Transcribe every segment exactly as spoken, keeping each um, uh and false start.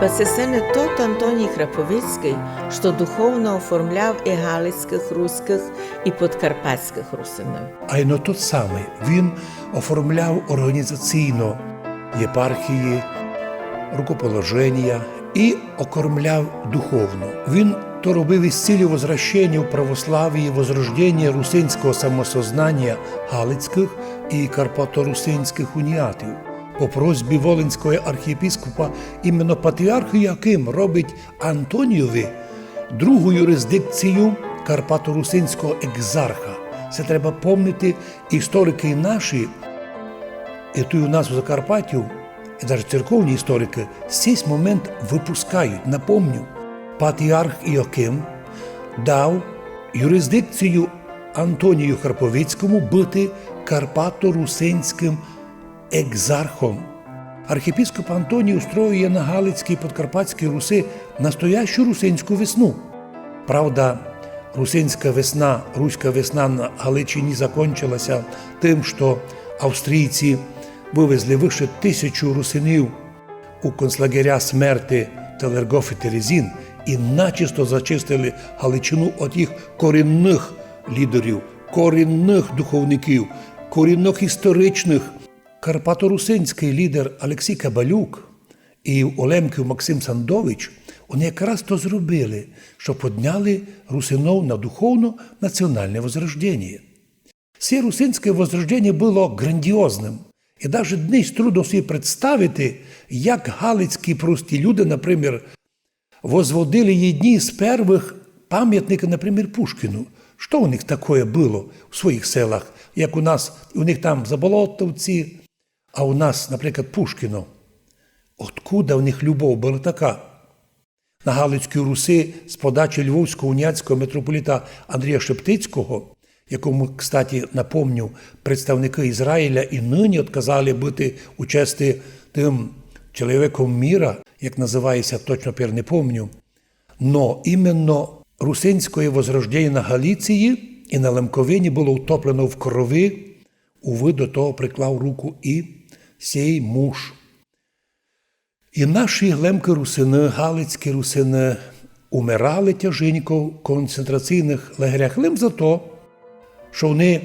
Се, се не тот Антоній Храповицькый, што духовно оформляв і галицькых, руськых, і подкарпатськых русинів. А й но тот самый. Він оформляв орґанізаційно єпархії, рукоположенія і окормляв духовно. Він то робив із ціллю возвращенія в православіє, возрожденія русинського самосознанія галицькых і карпаторусинськых уніатів. По просьбі волинського архієпископа іменно патріарх Йоаким робить Антонійови другу юрисдикцію карпаторусинського екзарха. Се треба помнити, історикы наші, і туй у нас у Закарпаттю, і даже церковні історикы, сись момент выпускають. Напомню, патріарх Йоаким дав юрисдикцію Антонію Храповицькому быти карпаторусинськым екзархом. Архієпископ Антоній устроює на Галицькій і Подкарпатській Руси настоящу русинську весну. Правда, русинська весна, руська весна на Галичині закончилася тым, што австрійці вывезли выше тисячу русинів у концлагеря смерти Телергоф і Терезін і начисто зачистили Галичину од їх корінных лідерів, корінных духовників, корінных історичных. Карпаторусинськый лідер Алексій Кабалюк і у Лемків Максим Сандович, они якраз то зробили, што подняли русинов на духовно-націоналне возрожденіє. Се русинське возрожденіє было ґрандіозным. І даже днесь трудно собі представити, як галицькі прості люди, например, возводили єдні з первых памятникы, например, Пушкіну. Што у них такоє было в своїх селах, як у нас, у них там Заболотовці, а у нас, наприклад, Пушкіно. Откуда в них любов была така? На Галицькій Руси з подачі львовського уніатського митрополита Андрія Шептицького, якому, кстати, напомню, представникы Ізраїля і нині отказали быти у чести тым чоловіком міра, як называє ся, точно тепер не помню. Но іменно русинськоє возрожденіє на Галиції і на Лемковині было утоплено в крови, увы до того приклав руку і сей муж. І наші лемкы-русины, галицькі русины умирали тяженько в концентраційных лагерях лим за то, што они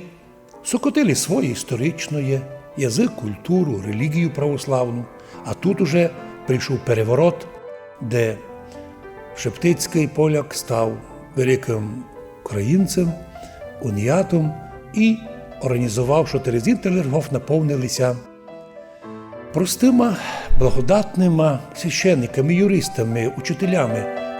сокотили своє історичноє, язык, культуру, релігію православну. А тут уже прийшов переворот, де Шептицькый поляк став великым українцем, уніатом і організовав, што Терезін і Телергоф наповнили ся простыма, благодатныма священниками, юристами, учителями.